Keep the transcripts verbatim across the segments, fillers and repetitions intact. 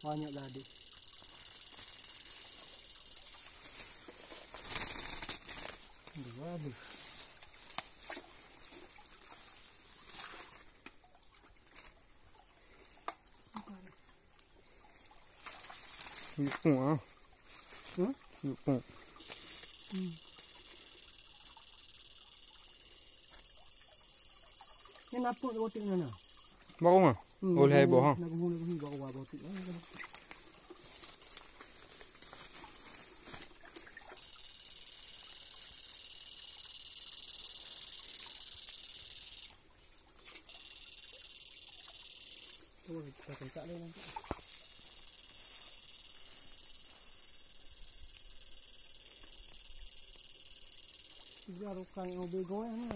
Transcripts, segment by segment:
Banyak lah, Dik. Dua deh. Yuk, ah. Hmm? Yuk, ah. Hmm. Ni napuk botik mana? Baru mah? Hmm, oh, lhèe boh, ha? Lagu, lagu, baru, baru botik. Oh, kita kencak lagi nanti. Biar bukan yang bego ya, ni.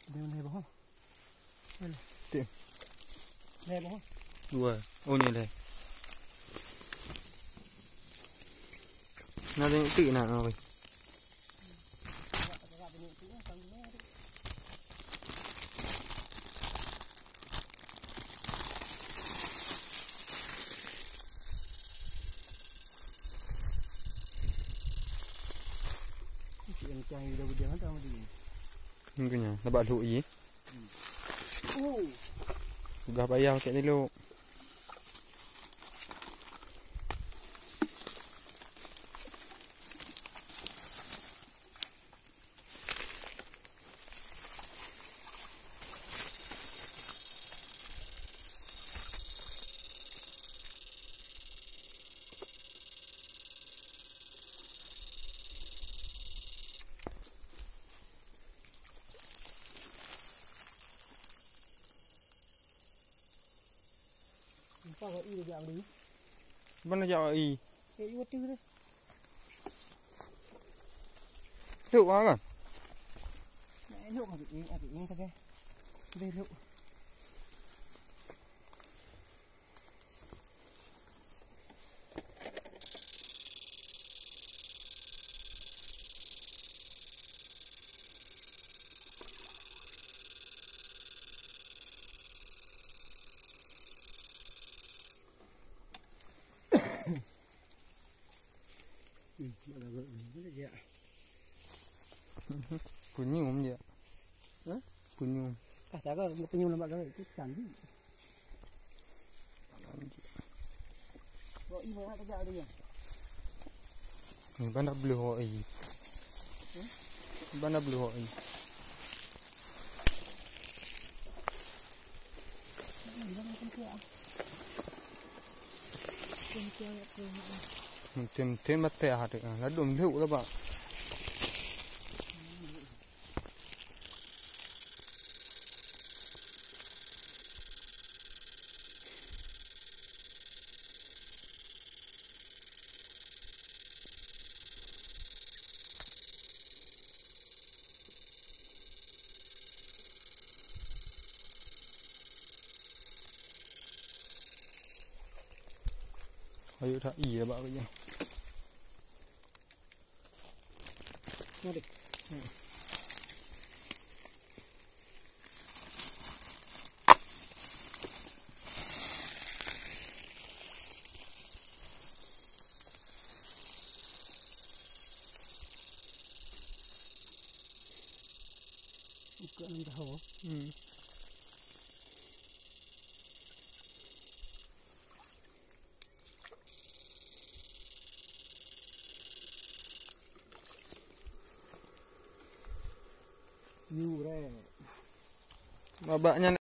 Dia mana, boh? Mana? Tim. Lhèe boh? Dua. Oh, ni lhèe. Nah, tengok tik nak, nak. Mungkin nyan, dapat lhok ie. Hmm. Oh. Peugah payah pakai tilok. Nampak kau i dah jak beli. Mana jak i? Eh, i betul dah. Lhok ah kan? Nak lhok masuk ni, aku ni saja. Boleh lhok. Hmm, mak lagu ni, boleh je. Penyum je. Ha? Penyum. Ah, cara penyum lemak lagu tu cantik. Oh, ini nak kerja dia. Ni banda blue ho ai. Hmm? Banda blue ho ai. Tem-tem bateh ha tu. Ladom lhok lah, Pak. Ayo tak iya bak kerja. Mari. Bukan tahu. Hmm. Yu re. Babak nyan